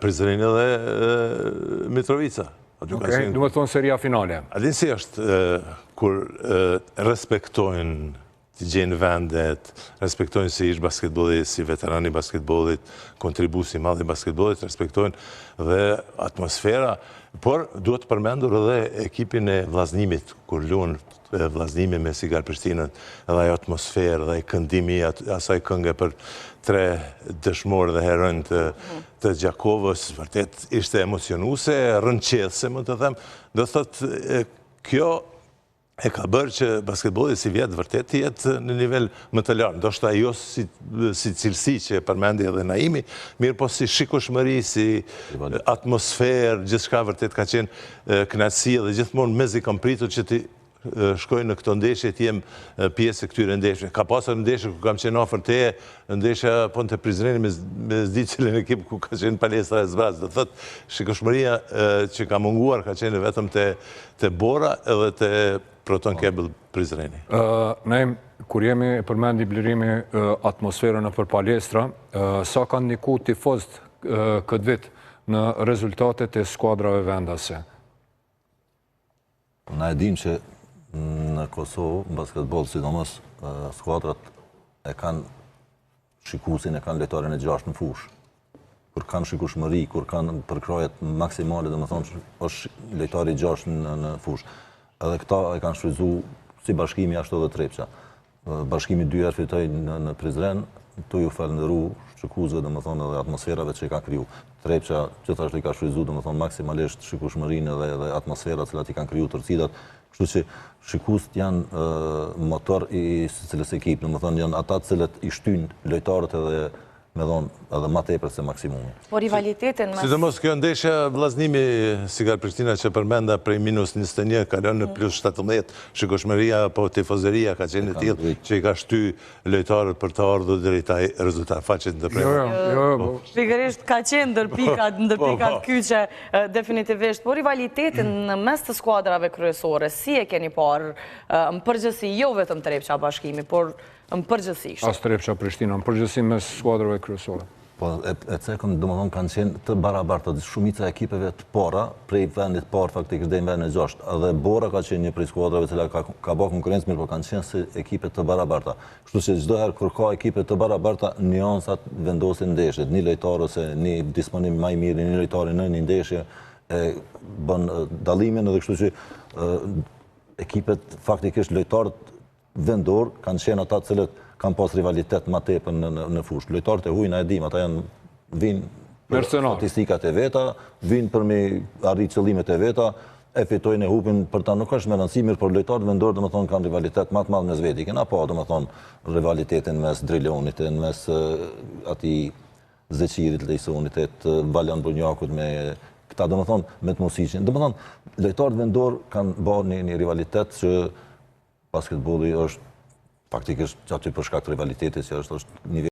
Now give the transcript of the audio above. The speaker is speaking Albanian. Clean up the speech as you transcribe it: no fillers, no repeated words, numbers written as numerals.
Prizreni dhe Mitrovica. Okej, domethonë seria finale. A din si është, kur respektojnë të gjejnë vendet, respektojnë si ish basketbolist, si veteran i basketbollit, kontribues i madh i basketbollit, respektojnë dhe atmosfera, por duhet përmendur edhe ekipin e Vllaznimit, kur luan Vllaznimi me Sigal Prishtinën, edhe ajo atmosferë dhe këndimi i asaj kënge për tre dëshmorë dhe heronj të, të Gjakovës, vërtet ishte emocionuese, rrënqethëse, mund të them, do thotë kjo e ka bërë që basketbolli sivjet vërtet të jetë në nivel më të lartë, ndoshta jo si, si cilësi që e përmendi edhe Naimi, mirëpo si shikueshmëri, si atmosferë, gjithçka vërtet ka qenë kënaqësi dhe gjithmonë mezi kam pritur që të shkoj në këto ndeshje të jem pjesë e këtyre ndeshjeve. Ka pasur ndeshje ku kam qenë afër teje, ndeshja Ponte Prizreni me me s'di cilin ekip ku ka qenë palestra e zbrazët. Do thotë shikueshmëria që ka munguar ka qenë vetëm te te Bora edhe te Proton Cable Prizreni. Naim, kur jemi e përmendi Blirimi atmosferën nëpër palestra, sa kanë ndiku tifozët këtë vit në rezultatet e skuadrave vendase? Na e dim që në Kosovë, në basketboll, sidomos skuadrat e kanë shikusin, e kanë lojtarin e gjashtë në fushë. Kur kanë shikueshmëri, kur kanë përkrahje maksimale, domethonë, është lojtari i gjashtë në, në fushë. Edhe këta e kanë shfrytzu si Bashkimi, ashtu edhe Trepça. Bashkimi dy herë fitoi në, në Prizren, tu ju falënderu shikuesve, domethonë edhe atmosferave që i ka kriju. Trepça gjithashtu i ka shfrytzu, domethonë maksimalisht shikueshmërinë edhe edhe atmosferat të cilat i kanë kriju Torcidat. Kështu që shikuesit janë motor i secilës ekip, domethonë janë ata të cilët i shtyjnë lojtarët edhe me dhonë edhe ma tepër se maksimumi. Po rivalitetin mes... Sidomos kjo ndeshja Vllaznimi Sigal Prishtina që përmenda prej minus 21 kalon në plus 17, shikueshmëria apo tifozeria ka qenë e tillë që i ka shty lojtarët për të ardhur deri te ai rezultat. Fal që të ndërpreva. Jo, jo, jo, po. Pikërisht ka qenë ndër pikat, ndër po, pikat po. kyçe definitivisht, po rivalitetin në mes të skuadrave kryesore, si e keni parë në përgjithësi, jo vetëm Trepça Bashkimi, por Në përgjithësi ishte. As Trepça Prishtina, në përgjithësi mes skuadrave kryesore. Po, e, e cekëm, domethonë, kanë qenë të barabarta, shumica e ekipeve të para, prej vendit parë faktikisht deri në vendin e gjashtë. Edhe Bora ka qenë një prej skuadrave cila ka, ka ba konkurrencë, mirëpo kanë qenë si ekipe të barabarta. Kështu që çdo herë kur ka ekipe të barabarta, niansat vendosin ndeshjet. Një lojtar ose një disponim ma i mirë, një lojtar në një ndeshje e bën dallimin edhe kështu që ekipet faktikisht lojtarët vendor kanë qenë ata të cilët kanë pas rivalitet ma tepër në, në, në fushë. Lojtarët e huaj na e dimë, ata janë vinë për statistikat e veta, vinë për me arrit qëllimet e veta, e fitojnë e hupin, për ta nuk është me rëndësi mirë, por lojtarët vendor, domethonë, kanë rivalitet ma të madh mes veti. Kena pa, domethonë, rivalitetin mes Drilonit, mes atij Zeqirit, Lejsonit, e të Valon Bunjakut me këta, domethonë, me të Musiqin. Domethonë, lojtarët vendor kanë bërë një, një rivalitet që Basketbolli është faktikisht që aty për shkak të rivalitetit që është është niveli.